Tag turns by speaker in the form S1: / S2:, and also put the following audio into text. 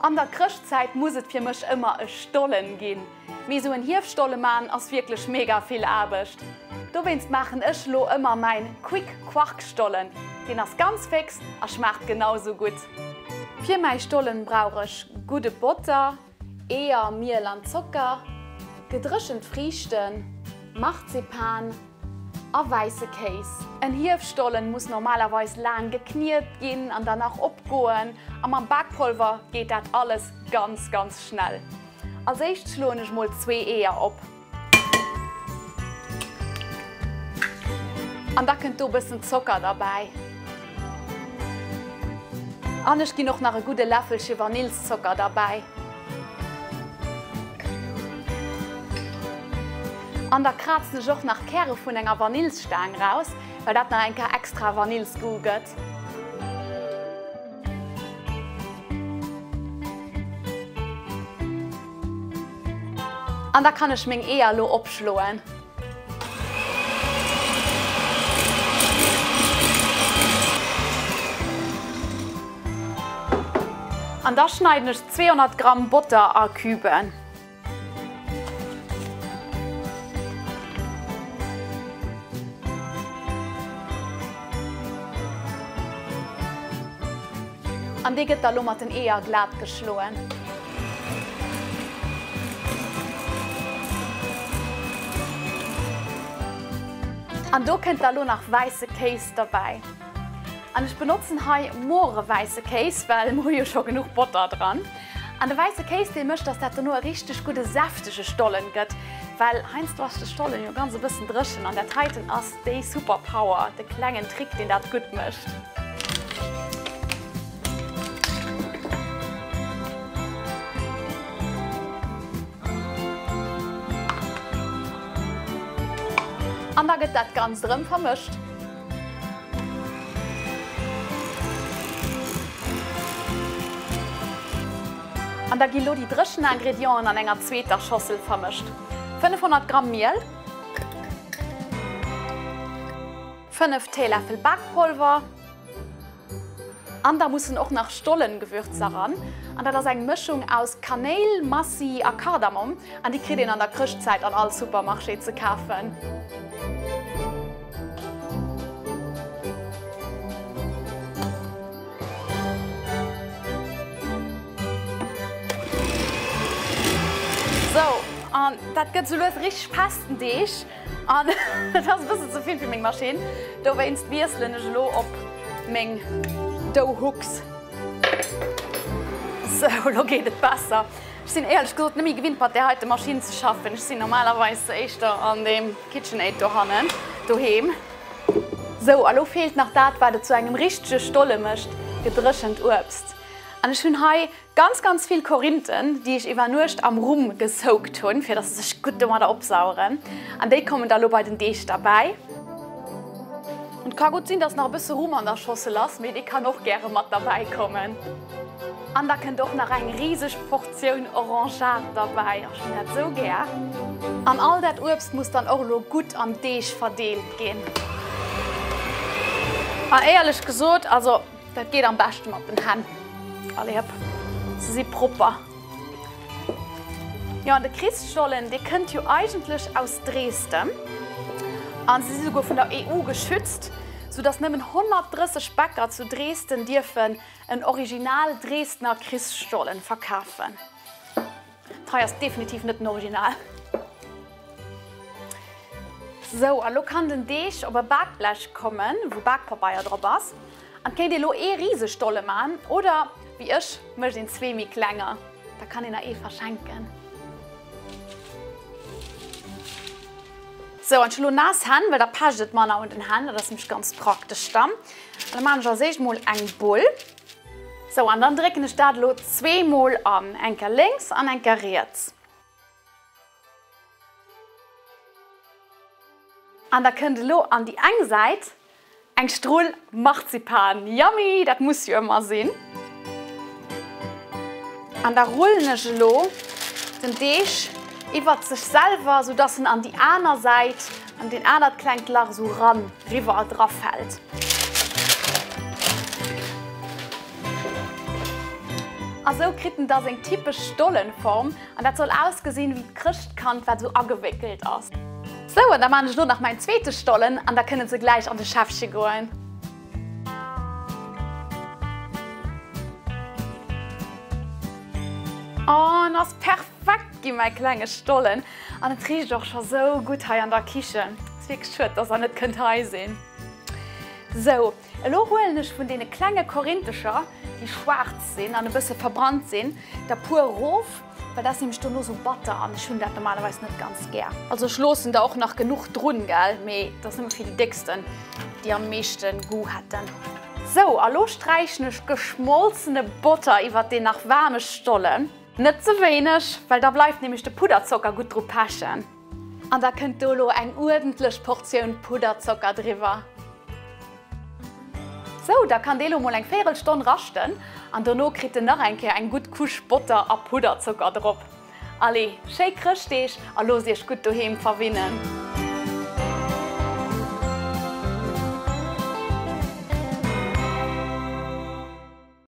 S1: An der Chrëschtzäit muss et fir mech ëmmer e Stollen ginn. Mee sou en Hiefstolle maan ass wierklech mega vill Aarbecht. Dowéinst maachen ech lo ëmmer mäin Quick Quarkstollen. Deen ass ganz fix a schmaacht genau sou gutt. Fir mäi Stollen brauch ech gudde Botter, Eeër, Miel an Zocker, gedréchent Friichten, Marzipan a wäisse Kéis. En Hiefstollen muss normalerweis laang gekniet ginn an dann nach opgoen a mam Bakpolver geet dat alles ganz ganz schnell. Als éischt schloen ech mol zwee Eeër op. An da kënnt do bëssen Zocker derbäi. An ech ginn och nach e gudde Läffelche Vanillszocker derbäi. An da krazen ech och nach d'Käre vun enger Vanillsstaang raus, well dat nach eng Kéier extra Vanillsgoût gëtt. An da kann ech meng Eeër elo opschloen. An da schneiden ech 200 Gramm Botter a Küben. An dee gëtt da lo mat den Eeër glat geschloen. An do kënnt da lo nach wäisse Kéis derbäi. An ech benotzen hei more wäisse Kéis, well mer hu jo scho genuch Botter dran. An de wäisse Kéis dee mécht, dass dat dono e richteg gudde säftege Stollen gëtt, well heiansdo ass de Stollen jo ganz e bëssen dréchen an dat heiten ass déi Superpower, de klengen Trick deen dat gutt mécht. An da gëtt dat Ganzt erëm vermëscht. An da gi lo déi dréchen Ingredienten an enger zweeter Schossel vermëscht. 500 Gramm Miel, 5 Téiläffel Bakpolver an da mussen och nach Stollengewürzer ran. An dat ass eng Mëschung aus Kanéil, Massi a Kardamom an déi kritt een an der Chrëschtzäit an all Supermarché ze kafen. Sou, an dat gëtt sou lues richteg festen Deeg an et ass e bëssen ze vill fir meng Maschinn. Dowéinst wiesselen ech elo op meng Dough Hooks. Sou, elo geet et besser. Ech sinn éierlech gesot net méi gewinnt mat där heite Maschinn ze schaffen. Ech sinn normalerweis éischter an deem KitchenAid dohannen doheem. Sou, a lo feelt nach dat wat et zu engem richtege Stolle mécht, gedréchent Uebst. An ech hunn hei ganz ganz vill Korinthen, déi ech iwwer Nuecht am Rum gesoakt hunn, fir dass se sech gutt domadder opsaueren. An déi kommen da lo bei den Deeg derbäi. Et ka gutt sinn, dass nach e bësse Rum an der Schossel ass, mee dee kann och gäre mat derbäi kommen. An da kënnt och nach eng riseg Portioun Orangeade derbäi. Ech hunn dat sou gär. An all dat Uebst muss dann och elo gutt am Deeg verdeelt ginn. An éierlech gesot, also dat geet am beschte mat den Hänn. Allez hëpp, se si propper. Jo, an de Christstollen, dee kënnt jo eigentlech aus Dresden. An se si souguer vun der EU geschützt, soudass nëmmen 130 Bäcker zu Dresden dierfen En Original Dresdner Christstollen verkafen. Dat hei ass definitiv net den Original. Sou, a lo kann den Deeg op e Bakblech kommen, wou Bakpabeier drop ass. An et kéint ee lo ee Risestolle man oder wéi ech mécht een zwee méi klenger. Da kann een der ee verschenken. Sou, an ech hu lo naass Hänn, well da pecht et manner un den Hänn. Dat ass nämlech ganz praktesch dann. An da maan ech als éischt mol eng Bull. Sou, an dann drécken ech dat elo zweemol an, eng Kéier lénks an eng Kéier riets. An da kënnt elo an déi eng Säit eng Strull Marzipan. Yummy, dat muss jo ëmmer sinn. An da rullen ech elo den Deeg iwwert sech selwer, sou dass en an déi aner Säit, an deen anert klengt Lach esou ran, riwwer dra fällt. A sou kritt en da seng typesch Stollenform an dat soll ausgesinn wéi d'Chrëschtkand wat sou agewéckelt ass. Sou, an da maan ech lo nach mäin zweete Stollen an da kënnen se gläich an de Schäffche goen. Oh, en ass perfekt ginn, mäi klenge Stollen. An et richt och scho sou gutt hei an der Kichen. Ass wierklech schued, dass der net kënnt hei sinn. Sou, elo huelen ech vun deene klenge Korinthescher, déi schwaarz sinn an e bësse verbrannt sinn, der puer erof, well dat ass nämlech dono sou batter an ech hunn dat normalerweis net ganz gär. Also ech loossen der och nach genuch drun, gell, mee dat ass nëmme fir déi décksten, déi am meeschte Goût hätten. Sou, a lo sträichen ech geschmolzene Botter iwwert deen nach waarme Stollen. Net ze wéineg, well da bleift nämlech de Pudderzocker gutt dru pechen. An da kënnt do elo eng uerdentlech Portioun Pudderzocker driwwer. Sou, da kann dee lo mol eng véierel Stonn raschten an dono kritt en nach eng Kéier eng gutt Couche Botter a Pudderzocker drop. Allez, schéi Chrëschtdeeg a loosst iech gutt doheem verwinnen!